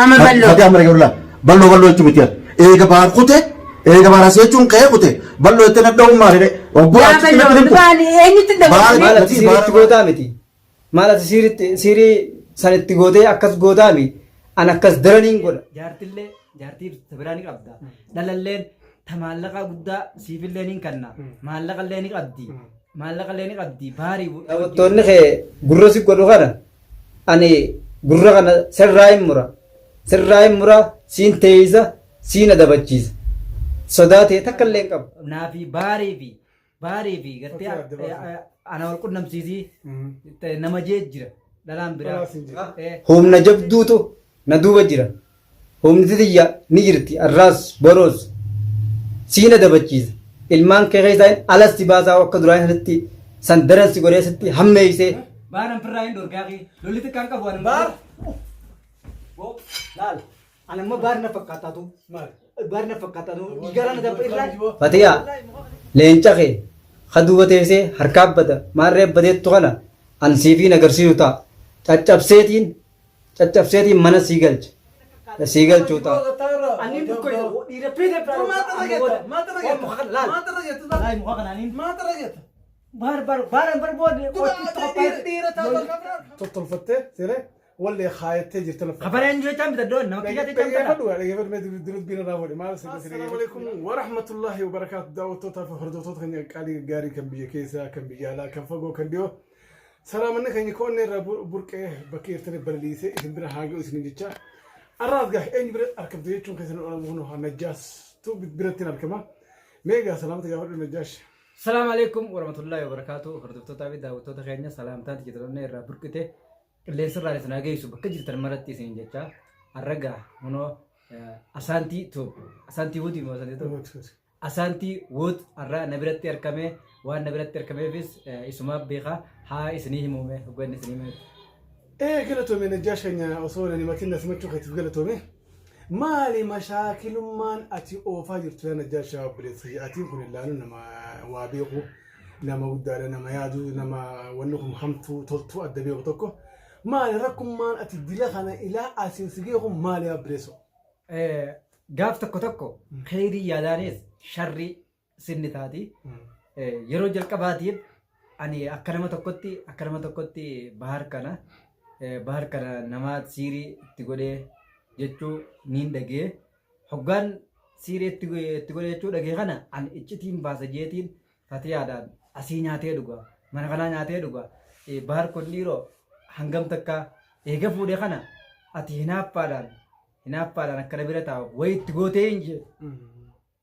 Amma bal'oo. Fatiyaa mara gabrla. Bal'oo bal'oo jechuun miti. Eega baar kute eega baar asii jechuun ka'ee kute bal'oo jettee nadha'uun maali dhe. Obboo Yaa achitti bal'oo natti himtu. maali eenyutti Baal- dabalame? Maal ati siirii itti gootaa miti? Maal ati siiritti siirii san itti gootee akkas gootaa mi? An akkas daraniin godha. Jaartillee jaartii biraa ni qabda. Dhalalleen ta maallaqaa guddaa siifillee ni kanna. Maallaqallee ni qabdi. Maallaqallee ni qabdi. Baarii. Daawwattoonni kee gurra si godhu kana ani gurra kana sirraa hin mura. Sirraa hin mura siin teeysa siin adabachiisa. Sodaa ta'e takka illee hin qabu. Naafi baarii fi baarii fi gartee Fakkii adda baasa. ana wal qunnamsiisii nama jee jira. Dhalaan biraa. Dhalaas hin jiru. Humna jabduutu na duuba jira. Humni tiyya ni jirti arraas boroos siin adabachiisa. Ilmaan kee keessaa hin alas si baasaa akka duraan sanitti san daran si godhee sitti hammeeysee. Baaran firraa hin dorgaaqii. Lolli xiqqaan qabu ani. Baar! Laal. Ani amma baar na fakkaataatu. Baar na fakkaataatu. Dhiigaraa na dabba irraa. Fatiyaa leenca kee ka duuba teessee harkaa bada maarree badeettu kana an siifiin agarsiisu ta'a. Caccabseetiin caccabseetiin mana sii galcha. Sii galchuu ta'a. Annin dhukkoo isa dhiira fiite laal. Laal muka kanaanin. Baar baar baaran bar booda. Tottolfattee seeree wallee kaayattee jirta lafa. Kafaleen jechaan bitaddoon nama kiyyaa jechaan bitadha. Dhaggeeffadhu dhaggeeffadhu mee dubbiin irraa fuudhe maal sirrii sirrii. Assalaamu alaikum warahmatullahi wabarakaatu daawwattootaa fi hordoftoota keenya qaalii gaarii kan biyya keessaa kan biyya alaa kan fagoo kan dhiyoo. Salaamanni keenya koonnee irraa burqee bakka jirtanii balaliisee isin bira haa ga'u isin jecha. Arraas gaa eenyu bira argamtu jechuun keessan olamu kun haa Najjaas tu biratti hin argama. Mee gaa salaamata gaafadhu Najjaash. Salaamu alaikum warahmatullahi wabarakatuh. Hordoftootaa fi daawwattoota keenya salaamtaan tijjitoonni irraa burqite qilleensa irraa isin haa geessu bakka jirtan maratti isin jecha har'a kunoo asaantii tuub asaantii wuutii moo asaantii tuub asaantii wuut har'a na biratti argame waan na biratti argameefis isumaaf beekaa haa isinii himuume hogganni isinii himume. Ee galatoome Najjaash keenya osoo nani matiin na simachuu keetiif galatoome. Maali mashaakilummaan ati oofaa jirtu yaa Najjaash yaa obboleessa kiyya atiin kun ilaalu nama waa beeku nama guddaadha nama yaadu nama wanni kun hamtuu toltuu adda beeku tokko maali rakkummaan ati dila kana ilaa asiin si ga'e kun maali yaa obboleessoo? Gaaf tokko tokko kheyrii yaadaanis sharrii sinni taati. Yeroo jalqabaatiif ani akka nama tokkotti akka nama tokkotti bahar kana bahar kana nama siirii itti godhee jechuu niin dhagee hoggaan siirii itti godhee jechuu dhagee kana ani iccitiin baasa jeetiin fatiyaadhaan asii nyaatee dhuga mana kanaa nyaatee dhuga bahar kun dhiiroo hangam takka eega fuudhe kana ati hinaaffaadhaan hinaaffaadhaan akkana bira taa'u wayi itti gootee hin jee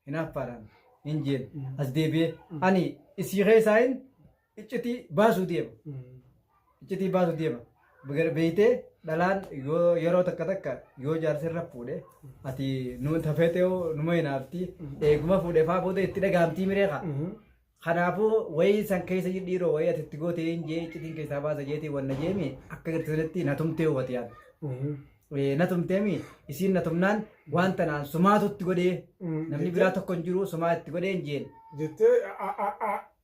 hinaaffaadhaan hin jeen as deebi'ee ani isii keessaa hin iccitii baasuu deema. Iccitii baasuu deema. Beeytee dhalaan yoo yeroo takka takka yoo jaarsi irra fuudhe ati nu tafeetee numa hinaafti eeguma fuudhe faa booda itti dhagahamtii miree kaa. Kanaafuu wayii san keessa dhiiroo wayii ati itti gootee hin jee iccitiin keessaa baasa jeetii wanna jeemi akka garsiisanitti na tumtee hubate yaadu. Na tumteemi isiin na tumnaan waan tanaan sumaatu itti godhee namni biraa tokko hin jiru sumaa itti godhee hin jeen. Jettee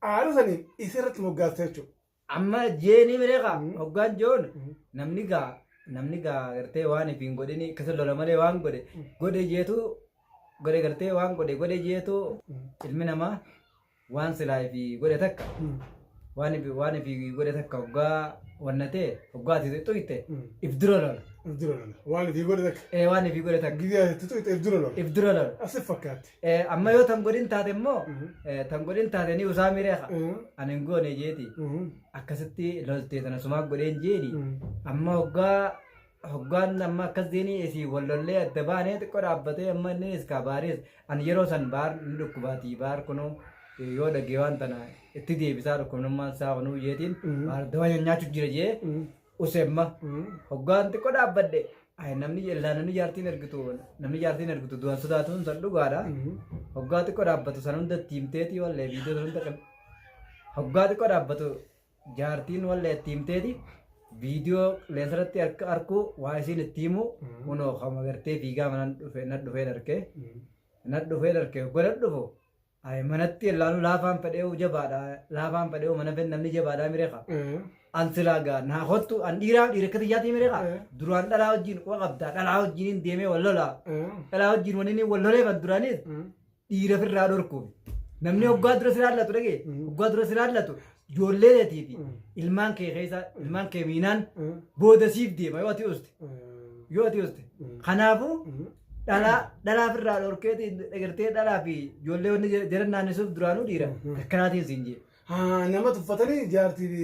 aara saniin isirratti moggaaste jechuudha. Amma jeenii mireeqa hoggaan joon namni gaa namni gaa gartee waan ifiin godhini akkasa lola malee waan godhe godhe jeetu godhe gartee waan godhe godhe jeetu ilmi namaa waan silaa ifi godhe takka waan ifi waan ifi godhe takka hoggaa wanna ta'e hoggaa ati xuyte if dura lola. If dura lola. Waan ifii godhe takka. Ee waan ifi godhe takka. Gizee ati xuyte if dura lola. If dura lola. Asi fakkaatti. Amma yoo tan godhin taate immoo tan godhin taate ni usaa mireeqa. Ani hin goone jeeti. Akkasitti loltee tana sumaa godheen jeeni. Amma hoggaa hoggaan amma akkas deeni isii wal lollee adda baanee xiqqoo dhaabbatee amma inni iskaa baaris ani yeroo san baar ni dhukkubaati baar kunuu yoo dhagee waan tana itti deebisaa dhukkubnummaan isaa kunuu jeetiin baar dawaa nyaachuu jira jee usemma hoggaan xiqqoo dhaabbadhe ay namni illaa namni jaartiin ergitu namni jaartiin ergitu du'an sodaatuun san dhugaadha hoggaa xiqqoo dhaabbatu san hunda itti himteeti wallee viidiyoo san hunda hoggaa xiqqoo dhaabbatu jaartiin wallee itti himteeti viidiyoo qilleensarratti arkuu waa isiin itti himu kunoo kama gartee fiigaa mana dhufe na dhufeen arkee na dhufeen arkee godha dhufu ay manatti illaanu laafaan fedheewu jabaadha laafaan fedheewu mana fedhe namni jabaadha mireqa. An silaa gaa naa kottu an dhiiraa dhiira akka xiyyaatii meeqa duraan dhalaa wajjin quba qabda dhalaa wajjin deemee wal lolaa dhalaa wajjin wanni inni wal loleef an duraanis dhiira firraa dhorkuuf namni hoggaa dura si laallatu dhagee hoggaa dura si laallatu ijoollee teetii fi ilmaan kee keessa ilmaan kee miinaan booda siif deema yoo ati uste yoo ati uste kanaafuu dhalaa dhalaa firraa dhorkeeti dhagartee dhalaa fi ijoollee wanni jala naannisuuf duraanuu dhiira akkanaatiin siin jee. Haa, nama tuffatanii jaartii fi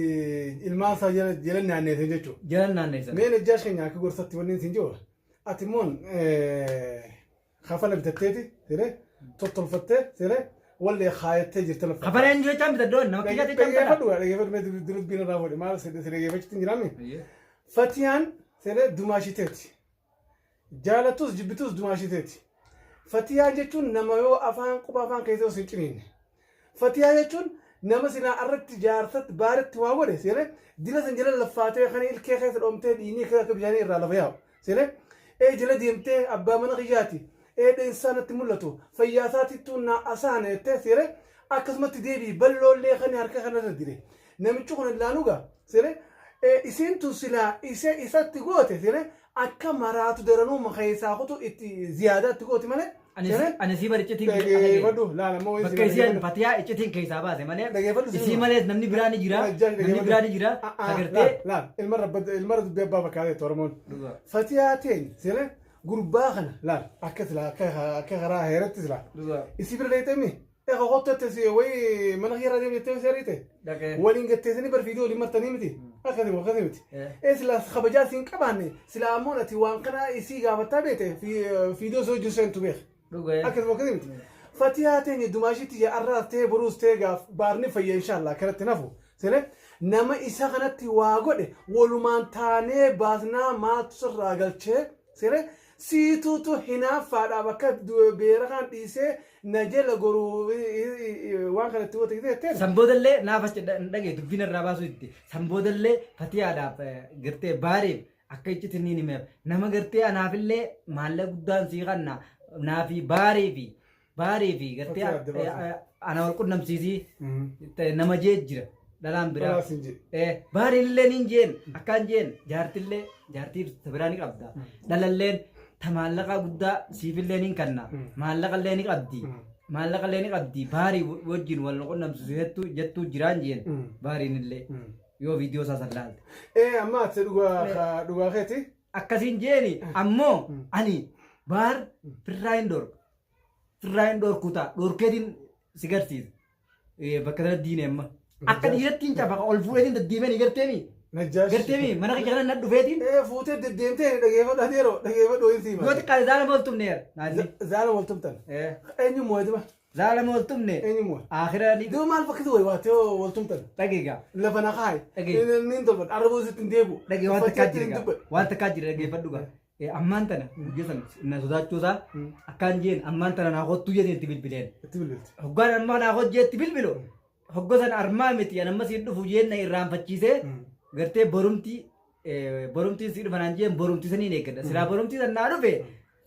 ilmaan isaa jala jala naanneessan jechuudha. Jala naanneessan. Mee Najjaash keenya akka gorsatti wanni isin jiru ati immoon kafana bitatteeti siree tottolfattee siree wallee kaayattee jirta lafa. Kafana eenyu jechaan bitadhu nama kiyyaa jechaan bitadha. Dhageeffadhu dhageeffadhu mee dubbiin irraa fuudhe maal si dhageeffachuutti hin jiraami. Fatiyaan siree dumaashiteeti. Jaalattus jibbitus dumaashiteeti. Fatiyaa jechuun nama yoo afaan quba afaan keessa osoo hin ciniinne. Fatiyaa jechuun nama silaa arratti jaarsatti baaritti waa godhe seene dila san jala laffaatee kan ilkee keessa dhoomtee dhiinii akka bishaanii irraa lafa yaa'u seene ee jala deemtee abbaa mana kiyyaati ee dheensaa natti mul'atu fayyaa isaatittuu naa asaana jettee seene akkasumatti deebii balloollee kan harka kanarra dire namichi kun illaanugaa seene isiin tun silaa isee isatti goote seene akka maraatu daranuu keessaa kutu itti ziyaadaa itti gooti malee. Ani sii bar iccitiin Dhageeffadhu laala moo bakka isiin fatiyaa iccitiin keessaa baase malee Dhageeffadhu isii malees namni biraa ni jira namni biraa ni jira agartee Laal ilma rabba ilma dubbii abbaa fakkaatee Oromoon. Fatiyaa teenya seene gurbaa kana laal akka silaa akka karaa heeratti silaa. Isii bira dheeyxeemi Egaa kottu si wayi mana kee irraa deemu jettee si ariite. Dhaqee. Waliin gatteessanii bar fiidii waliin martanii miti. Akkasii akkasii miti. Ee silaa kabajaa siin qabaanne silaa ammoo ati waan kana isii gaafattaa beete fiidoo si wajjin seentu beek. Dhugee. Akkasuma akkasii miti. Fatiyaa teenya dumaashitti arraas ta'ee boruus ta'ee gaaf baarni fayya inshaallah akkanatti nafu. Sile nama isa kanatti waa godhe walumaan taanee baasnaa maaltu sirraa galchee sile siituutu hinaaffaadhaaf akka beera kan dhiisee na jala goruu waan kanatti wata jetteen. San boodallee naaf achi dhagee dubbiin irraa baasuu itti. San boodallee fatiyaadhaaf gartee baariif akka iccitti ni himeef. Nama gartee anaafillee maallaqa guddaan sii kanna naafi baarii fi baarii fi gartee Fatiyaa adda baasuu. ana wal qunnamsiisii nama jee jira dhalaan biraa. Dhalaas hin jedhe. Baariin illee niin jeen akkaan jeen jaartillee jaartii biraa ni qabda. Dhalalleen ta maallaqa guddaa siifillee niin kanna maallaqallee ni qabdi. Maallaqallee ni qabdi baarii wajjin wal qunnamsiisu jettuu jettuu jiraan jeen baariin illee yoo viidiyoo isaa san laalte. Ee amma ati dhugaa dhugaa keeti. Akkasiin jeeni ammoo ani baar firraa hin dhorku. Firraa hin dhorku ta'a dhorkeetiin si garsiisa. Bakka sana diine amma. Akka dhiiratti hin cafaqa ol fuudheetiin deddeemee ni garteemi. Najjaash. Garteemi mana kiyya kana na dhufeetiin. Ee fuutee deddeemtee dhageeffadhu ati yeroo dhageeffadhu hin siima. Yoo xiqqaate zaala mooltumne naanni. Zaala wal tumtan. Eenyu mo'atuma? Zaala mooltumne. Eenyu mo'a? Akira ni Duu maal fakkisu wayi waatee wal tumtan. dhageega. Lafa na kaayi. Dhagee. Niin tolfadha. Arraboo sitti hin deebi'u. Dhagee waan takkaa Uffachaa jira ittiin gaa. dubbadhu. Waan takkaa jira dhageeffadhu gaa. Ammaan tana guyyaa sana na sodaachuusaa akkaan jeen ammaan tana naa kottuu jedhee itti bilbileen. Itti bilbilti. Hoggaan ammaa naa hojjee itti bilbilu hogga sana armaa miti an amma siin dhufu jeen na irraanfachiisee gartee borumtii borumtiin sii dhufa naan jeen borumtii saniin eeggadha. Silaa borumtii san naa dhufe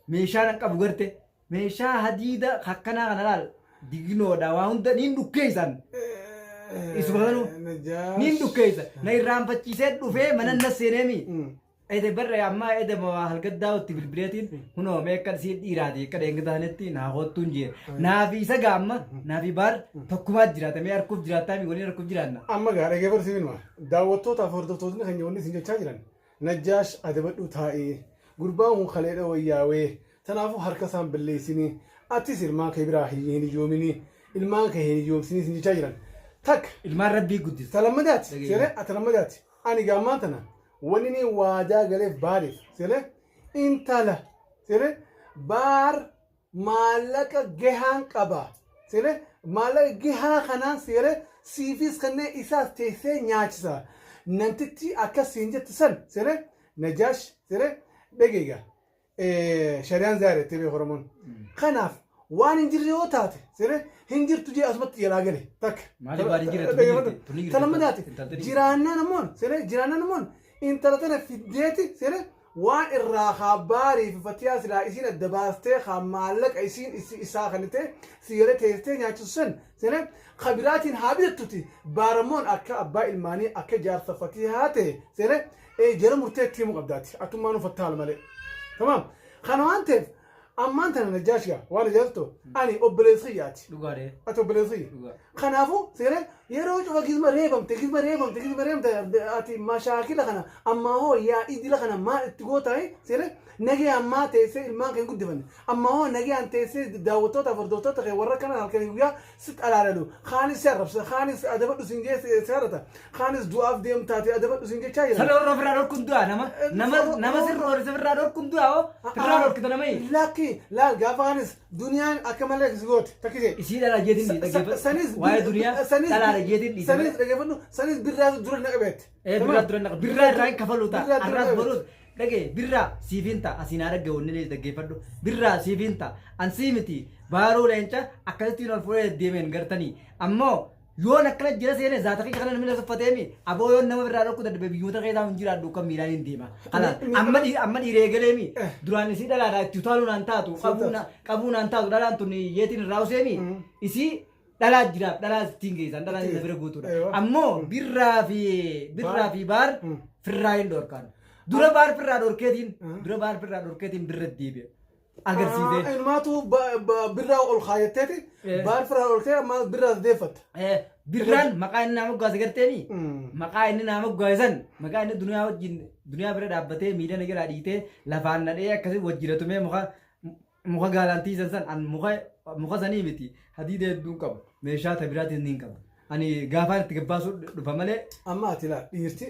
meeshaa nan qabu garte meeshaa hadiida akkanaa kana laal dignoodha waa hunda niin dhukkeessan. Isuma sanuu Najjaash. niin dhukkeessa na irraanfachiisee dhufee mana na seeneemi. Ede barre ammaa ede halgaddaa itti bilbileetiin kunoo mee akka isiin dhiiraati akka dheengataanitti naa kottuun jee. Naafi isa gaamma naafi baar tokkumaa jiraata mee harkuuf jiraataa mi waliin harkuuf jiraanna. Amma gaa dhageeffadhu siif hima. Daawwattootaaf hordoftootni keenya wanni isin jechaa jiran Najjaash adabadhu taa'ii gurbaan kun kaleedha wayyaawee tanaafuu harka isaan balleessinii atis ilmaan kee biraa hin hiyyoominii ilmaan kee hin hiyyoomsinii isin jechaa jiran. Takka Ilmaan rabbii guddisa. talammadaati seelee atalammadaati ani gaammaan tana wanni ni waadaa galeef baariif seelee intala seelee baar maallaqa gahaan qaba seelee maallaqa gahaa kanaan seelee siifis kanneen isaas teessee nyaachisa namtichi akkas siin jette san seelee najaash seelee dhageega shari'aan zaarettee beeku Oromoon. Kanaaf waan hin jirre yoo taate seelee hin jirtu jee asumatti jalaa gale takka. Maaliif waan hin jirre tun ni jirti, tun ni jirti, Talammadaati intalti ni jirti. jiraannaan ammoo seelee jiraannaan ammoo intala tana fiddeeti seelee Waan irraa haa baarii fi fatiyaa silaa isiin adda baastee haa maallaqa isiin isaa kennitee si galee teessee nyaachisu san sene kabiraatiin haa bitattuti baaramoon akka abbaa ilmaanii akka jaarsa fatiyaa ta'e sene jara murtee itti himuu qabdaati atummaan uffattaal malee. Tamaam. Kana waan ta'eef ammaan tana Najjaash gaa waan ajaa'ibtu ani obboleessa kiyyaati. Dhugaadhe. Ati obboleessa kiyya. Dhugaa. Kanaafuu seeree yeroo cufa gizma reebamte gizma reebamte gizma reebamte ati mashaakila kana ammaa hoo yaa idila kana maal itti gootaa seeree nagayaan maa teessee ilmaan kee guddifanne ammaa hoo nagayaan teessee daawwattootaaf hordoftoota kee warra kana halkanii guyyaa sitti alaalalu kaanis si arrabsa kaanis adabadhu siin jee si harata kaanis du'aaf deemtaate adabadhu siin jechaa jira. Sana warra ofirraa dhorkuun du'a nama nama nama sirra warra ofirraa dhorkuun du'a hoo ofirraa dhorkita nama hii. Lakki laal gaafa kaanis duniyaan akka malee si goote takkisee. Isii dhala jeetiin dhaggeeffadhu. Sanis Waa'ee duniyaa dhala jeetiin dhiise. Sanis dhaggeeffadhu sanis birraa dura na qabeette. Birraa dura naqa birraa irraa hin kafalu ta'a Birraa dura arraas qabeette. boruus dhagee birraa siifiin ta'a asiin haa dhagge wanni illee dhaggeeffadhu birraa siifiin ta'a ansii miti baaruu leenca akkasittiin ol fuudhee deemeen gartanii ammoo yoon akkana jira seene zaata kiyya kana namni na tuffateemi aboo yoon nama birraa dhokku dadhabe biyyoota keessaa hin jiraadhu kan miilaan hin deema kana amma amma dhiiree galeemi duraan isii dhalaadha itti utaaluu naan taatu qabuu naan taatu dhalaan tun yeetiin irraa useemi isii dhalaa jiraaf dhalaa ittiin geessan dhalaan isa bira guutuudha. Ammoo birraa fi baar firraa hin dhorkaan. Dura baar firraa dhorkeetiin dura baar firraa dhorkeetiin birra deebi'e. Agarsiisee. Ilmaatu birraa ol kaayatteeti baar firraa ol ka'e amma birraa deeffatta. Birraan maqaa inni nama moggaase garteemi. Maqaa inni nama moggaase san maqaa inni duniyaa wajjin duniyaa bira dhaabbatee miidhana na jalaa dhiitee lafaan nadhee akkasii wajjira tumee muka muka gaalantii san san an muka muka sanii miti hadiida hedduun qaba meeshaa ta biraatiin niin qaba ani gaafaan itti gabbaasuu dhufa malee. Amma ati laa dhiirti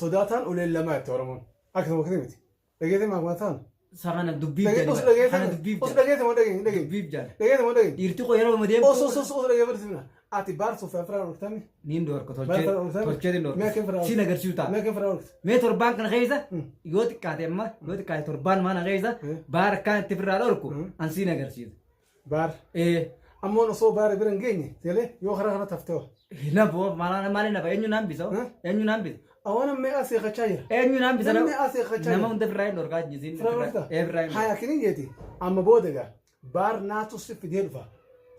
sodaataan uleen lamaa itti Oromoon akkasuma akkasii miti dhageetee maal ta'an. Sa kana dubbiif Os jedhe dhageetee kana dubbiif os jedhe dhageetee moo dhageenye dhageenye dubbiif jedhe dhageetee moo dhageenye dhiirti koo yeroo ma deemtu os os os os dhageeffatu simna ati baar soofaa firaa dhorktami niin dhorka Baar tolchee firaa dhorktami tolcheetiin mee dhorka akkam firaa siin agarsiisu ta'a mee akkam firaa dhorkta mee torbaan kana keessa yoo xiqqaate amma yoo xiqqaate torbaan mana keessa baar akkaan itti firraa dhorku an siin agarsiisa. Baar Ee ammoon osoo baara bira hin geenye seelee yoo karaa kana taftee hoo nafu maal maal nafa eenyu naan bisa eenyu naan bisa Awwan amma asii qachaa jira. eenyu naan bisa Namni asii qachaa nama jira. hunda firraa hin dhorkaa jisiin Firaa dhorkta? ee firraa hin dhorka. Haya kinin jeeti amma booda gaa baar naatu si fidee dhufa.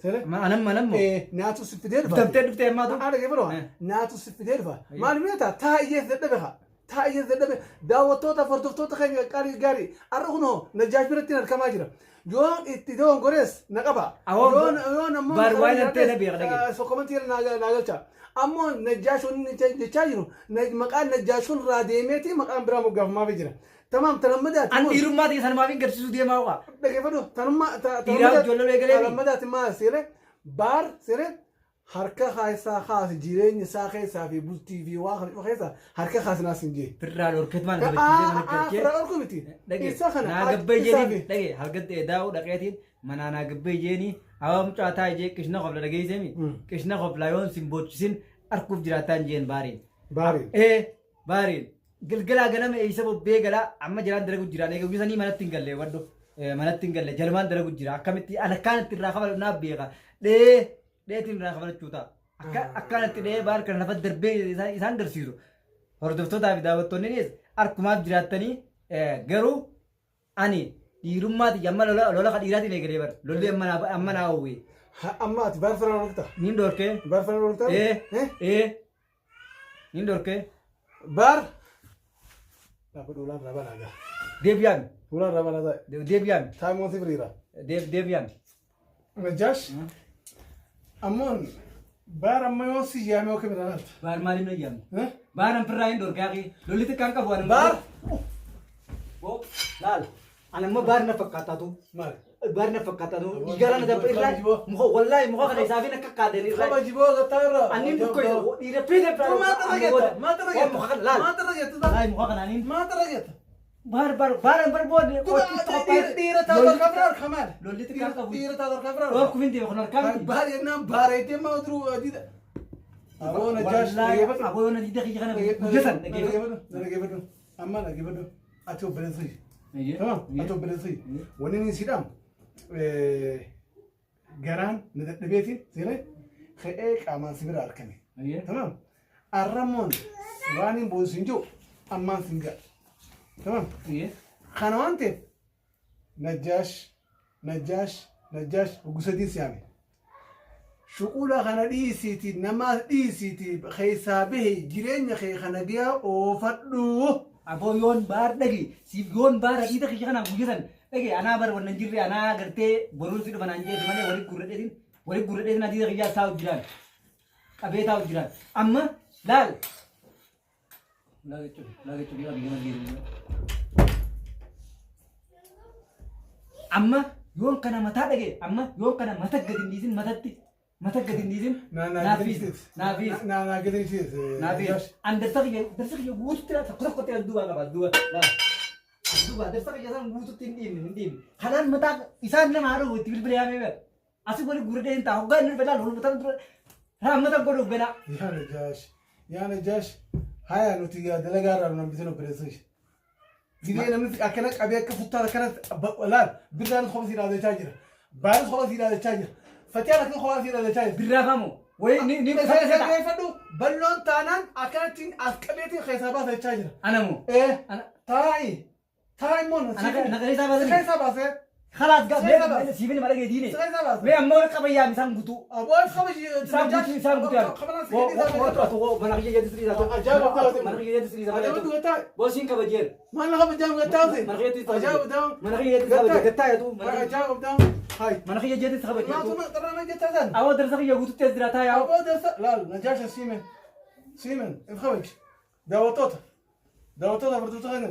Seelee Anam anam moo naatu si fidee dhufa. bitamtee dhuftee ammaatu Haadha kee biroo naatu si fidee dhufa. Maal beektaa taa'ee dadhabe haa. Taa'ee dadhabe daawwattoota hordoftoota keenya gaarii gaarii har'a kunoo Najjaash biratti argamaa jira. Yoon itti doongorees na qaba. Awoo, Yoon yoon ammoo baar waan hin ta'e na beeka dhage. Sokomantii naa galcha. Ammoo Najjaashuun jechaa jiru maqaan Najjaashuun irraa deemeeti maqaan biraa moggaafamaa jira. Tamaam talammadaati. An dhiirummaa ta'e sanumaaf hin garsiisuu deemaa ho'a. Dhaggeeffadhu tanummaa Dhiiraa ijoollee eegalee mi? talammadaati maal seere baar seere harka keessaa kaase jireenya isaa keessaa fi bultii fi waa kana keessaa harka kaase naas hin jee. Firraa dhorkeet maal kabachiisee mana galchee. Firraa dhorku miti. Dhage Isa kana naa gabbee isaa jeeniin fi dhage halkan ta'e daa'uu dhaqeetiin manaa naa gabbee jeenii hawa mucaa taa'e jee qishna qofla dhageessemi qishna qofla yoon sin boochisin arkuuf jiraataan jeen baariin. Baariin. Ee baariin galgalaa ganama eessa bobbee galaa amma jiraan dalagu jiraan eega guyyaa manatti hin galle waddu manatti hin galle jalmaan dalagu jira akkamitti an akkaan itti irraa kafalu naaf beeka dhee dheetiin irraa kafalachuu ta'a akka akkaan itti dhee baar kana lafa darbee isaan garsiisu hordoftootaa fi daawwattoonnis arkumaaf jiraattanii garuu ani dhiirummaati amma lola lola ka dhiiraatiin eegalee bara lolli amma naa amma naa hawwee Amma ati baar firraa dhorkta. niin dhorkee Baar firraa dhorkta. ee ee niin dhorkee Baar. Dhaabbadhu ulaan irraa banaa gaa. deebi'aan Ulaan irraa banaa taa'e. deebi'aan Taayimoo si firiira. deebi'aan Najjaash. Ammoon baar amma yoo si yaame yoo kamira laata. Baar maaliin na yaamne? Baar an firraa hin dhorkee akhi lolli xiqqaan qabu ani. Baar. Laal ani amma baar na fakkaataatu. Maal? Baar na fakkaataatu. Dhiigaraa na dabba irraa muka wallaahi muka kana isaafin akka kaadeen irraa. Kaba jiboo gattaa irraa. Annin dhukkoo dhiira fiite Maal irra jetta? Maal irra jetta? Muka kana laal. Maal irra jetta? Wallaahi muka kanaaniin Maal irra jetta? baar baar baar baar bood Dhiira taatu harkaa firaa harkaa maal? Lolli xiqqaan qabu. Dhiira taatu harkaa firaa dhorkuuf hin deemu kun harkaa miti. Baar jennaan baareetee maa duruu adiidha. Aboo Najjaash Wallaahi aboo yoona diida kiyya kana guddatan dhaggeeffadhu. Dhaggeeffadhu. Amma dhaggeeffadhu. Ati obboleessa kiyya. Tamam ati obboleessa kiyya. Wanni inni si dhaamu garaan na dadhabeetiin seenee ka'ee qaamaan si bira argame. Tamam. Arramoon waan hin boonsu hin jiru ammaan sin ga'a. Tamam. Kana waan ta'eef Najjaash Najjaash Najjaash hoggu sadiin si yaame. Shuqula kana dhiisiiti namaas dhiisiiti keessaa bahi jireenya kee kana gayaa oofadhu. Aboo yoon baar dhagi siif yoon baar hadiita kiyya kanaan guyya san dhage anaa bar wannan jirre anaa gartee boruun si dhufa naan jeeti malee wali gurradheetin wali gurradheetin hadiita kiyyaa taa'u jiraan qabee taa'u jiraan amma laal Ulaa jechuun biyya gama geessu. Amma yoon kana mataa dhage amma yoon kana mata gadi hin dhiisin matatti mata gadi hin dhiisin naafiis naafiis Naa gadi dhiisis. naafiis an darsa kiyya darsa kiyya guututti tokko tokkotti as duubaa qaba as duuba laal as duuba darsa kiyya san guututti hin dhiibne hin dhiibne kanaan mataa isaan nama haadha itti bilbila yaamee beeka Asi wali guuradhee hin ta'a. Hoggaa inni dhufe laal hulmutan dura raammata godhuuf ganaa. Yaa Najaash, yaa Najaash, haya nuti yaa dalagaa irraa nu hambisin obboleessa ishee. Gidee namni akkana qabee akka futtaa akkana laal birraanis kopha sii dhaadachaa jira. Baanis kopha sii dhaadachaa jira. Fatiyaan akkana kophaa sii dhaadachaa jira. Birraa faamoo. Wayi ni ni Dhaggeeffadhu balloon taanaan akkanatti as qabeetiin keessaa baasa jechaa jira. Ana moo. Ee Ana taa'i Taa immoo na Ana na keessaa baasanii. keessaa baasee. Khalaas gaa Keessaa baase. mee siifin mala gee diine. Keessaa baase. Mee amma wal qaba yaam isaan guutuu. Aboo kabaji. Isaan guutuu isaan guutuu yaam. Kabalaan Wo wo wo atu wo mana kiyya jedhu sirrii taatu. Ajaa'iba taate. Mana kiyya jedhu sirrii Ajaa'iba taatu. dhugataa. Boosiin kabajeera. Maal na kabajaa gataa ta'e. Mana kiyya jedhu Ajaa'iba ta'e. Mana kiyya jedhu kabaje gattaa yaatu. Ajaa'iba ta'e. Hai. Mana kiyya jedhu kabaje. Maatu na xarana jettaa san. Awwa darsa kiyya guututti as jiraataa yaa. Aboo darsa laal najaasha siimen. Siimen if kabaj. Daawwattoota. Daawwattoota furtuuta kana.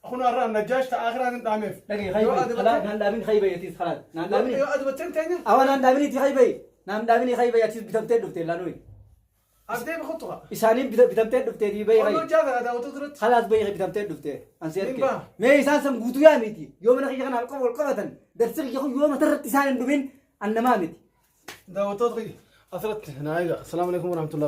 Kun har'a Najjaash ta'a akhiraa hin dhaameef. Dhagaye Yoo khaybayi. adabattee- Khalaa naan dhaabin khaybayi atis khalaa. Naan dhaabin. Yoo adabatteen teenya Awa naan dhaabin itti khaybayi. Naan dhaabin khaybayi atis bitamtee dhufte laanuyi. abdee biqiltuqa. Isaaniin bitamtee dhufte tii bayi Onnoo khayi. jaafara daawwattoota duratti. Khalaas bayi bitamtee dhufte. Ansi Hin erke. ba'a. Mee isaan san guutuu yaa miti. Yoo mana kiyya kana wal qabatan darsi kiyya kun yoo matarratti isaan hin dhufin an namaa miti. Daawwattoota kiyya asirratti naa egaa. Asalaamu alaikum warahmatullahi wabarakatuh.